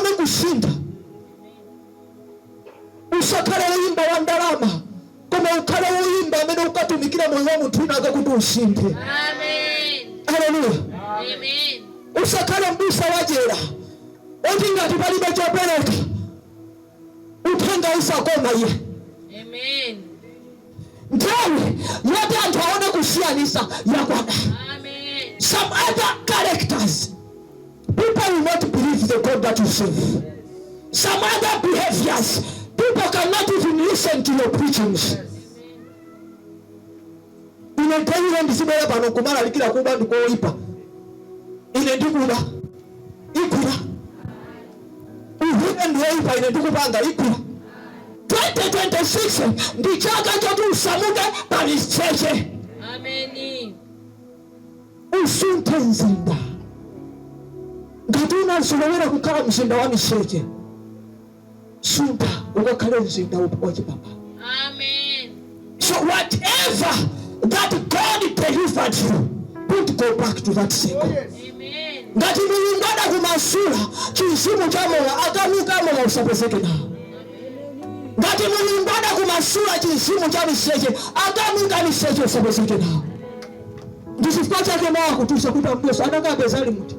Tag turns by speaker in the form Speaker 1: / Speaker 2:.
Speaker 1: aone kusintha. Usakhale woyimba wa ndalama, koma ukhale woyimba amene ukatumikira moyo wa munthu wina akakuti usinthe.
Speaker 2: Amen.
Speaker 1: Haleluya.
Speaker 2: Amen.
Speaker 1: Usakhale mbusa wajera oti ngati palibe chopereka uthenga usakoma iye.
Speaker 2: Amen.
Speaker 1: Nthawi yoti anthu aone kusiyanisa yakwana.
Speaker 2: Amen.
Speaker 1: Some other characters, people will not believe the God that you serve. Some other behaviors, people cannot even listen to your preachings. Ine nthawi ndizibwera pano kumalalikira kuba ndikoyipa, ine ndikuba, igwira. Uhule ndiwoyipa, ine ndikupanga, igwira. 2026 ndi chaka choti usamuke pa miseche.
Speaker 2: Amen.
Speaker 1: Usunthe mzinda. Ngati unazolowera kukhala mzinda wa miseche, suntha ukakhale mzinda wachipambano.
Speaker 2: Amen.
Speaker 1: So whatever that God delivered you, don't go back to that circle.
Speaker 2: Amen.
Speaker 1: Ngati Mulungu adakumasula chizimu cha mowa, akanuka mowa usapezeke nawo. Ngati Mulungu adakumasula chizimu cha miseche, akanuka miseche usapezeke nawo. Ndi chifukwa chake mawu akutiuza kuti Ambuye Yesu anakapeza ali muti